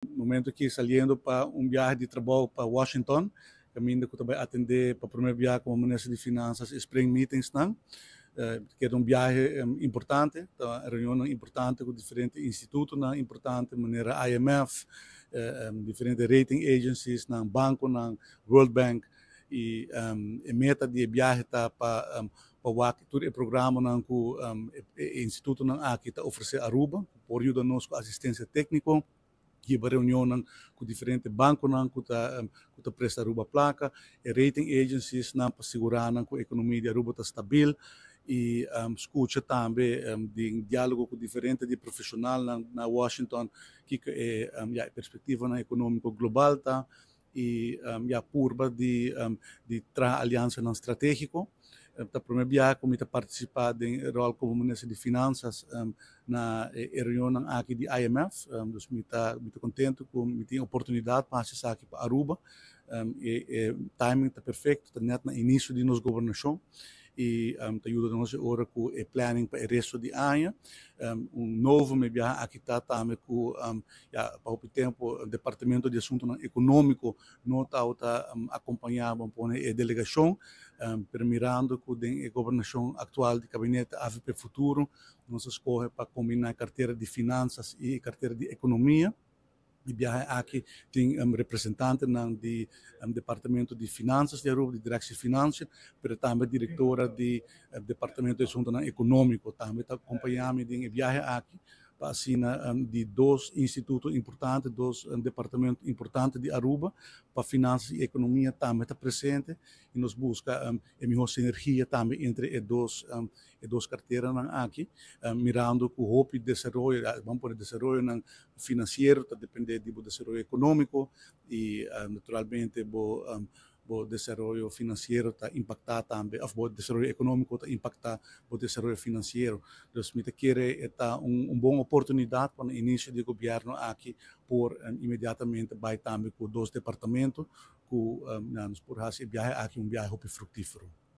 Momento aki saliendo pa un biahe di trabou pa Washington, caminda cu ta bay atende pa prome biaha como Minister di Finanzas e Spring Meetings nan. Keda un biahe importante, ta reunionnan importante cu diferente institutonan importante manera IMF, diferente rating agencies nan, banconan, World Bank, y e meta di e biahe ta pa wak tur e programanan cu e institutonan aki ta ofrece Aruba, por yuda nos cu asistencia tecnico, hiba reunionnan cu diferente banconan cu ta presta Aruba placa, e rating agencies nan pa sigura nan cu e economia di Aruba ta stabil y scucha tambe di dialogo cu diferente di profesionalnan na Washington cu e ja, perspectiva economico global ta y ja, purba di traha aliansanan strategico. Ta prome biaha cu mi ta participa den rol como Minister di Finanzas na e reunion aki di IMF, dus mi ta contento cu mi tin oportunidad pa haci esaki pa Aruba. E timing ta perfecto, ta net na inicio di nos gobernacion y ta yuda nos ora cu e planning pa e resto di aña. Un nobo mi biaha aki ta tambe cu ja, pa hopi tempo Departamento di Asuntonan Economico no ta acompaña pone e delegacion, pero mirando cu e gobernacion actual di gabinete AVP Futuro, nos a scoge pa combina cartera di Finanzas y cartera di Economia. E biahe aki tin representantenan di Departamento di Finanzas di Aruba, di Directie Financiën, pero tambe directora di Departamento di Asuntonan Economico tambe ta acompaña mi den e biahe aki, pa asina di dos instituto importante, dos departamento importante di Aruba, pa finanzas y economia tambe ta presente y nos busca e miho sinergia tambe entre e dos carteranan aki, mirando cu hopi desaroyo, ban por desaroyonan financiero ta depende di desaroyo economico y naturalmente bo desaroyo financiero ta impacta tambe, of bo desaroyo economico ta impacta bo desaroyo financiero. Dus mi ta kere ta un bon oportunidad pa inicio di gobierno aki por inmediatamente bay tambe cu dos departamento cu nos por haci e biahe aki un biahe hopi fructifero.